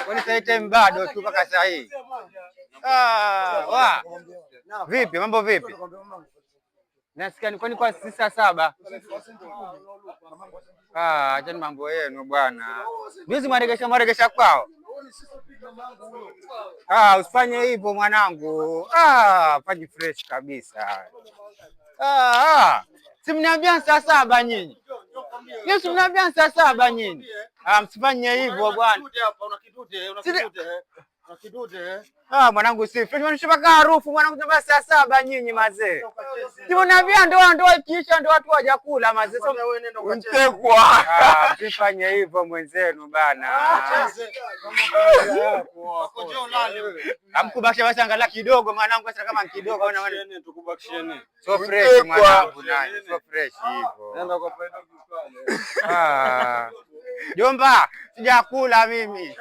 Kwani sasa time bado tu mpaka saa hii. Ah, wa. Vipi, mambo vipi? Nasikia ni kwani kwa saa 7. Ah, achani mambo yenu bwana. Juzi mwaregesha mwaregesha kwao. Ah, usifanye hivyo mwanangu. Ah, fanyi fresh kabisa. Ah, ah. Si mniambia saa 7 nyinyi. Nyinyi si mniambia saa 7 nyinyi. Ah, msifanye hivyo bwana. Ah, mwanangu si fresh, mwanangu harufu mwanangu, tunabaa saa 7 nyinyi mazee. Si mniambia ndoa ndoa ikiisha ndio watu wajakula mazee. Mtekwa. Ah, msifanye hivyo mwenzenu bana. Amkubakisha basi angalau kidogo mwanangu, sasa kama kidogo ona so fresh mwanangu nani, so fresh hivyo. Ah. Jomba, sijakula mimi.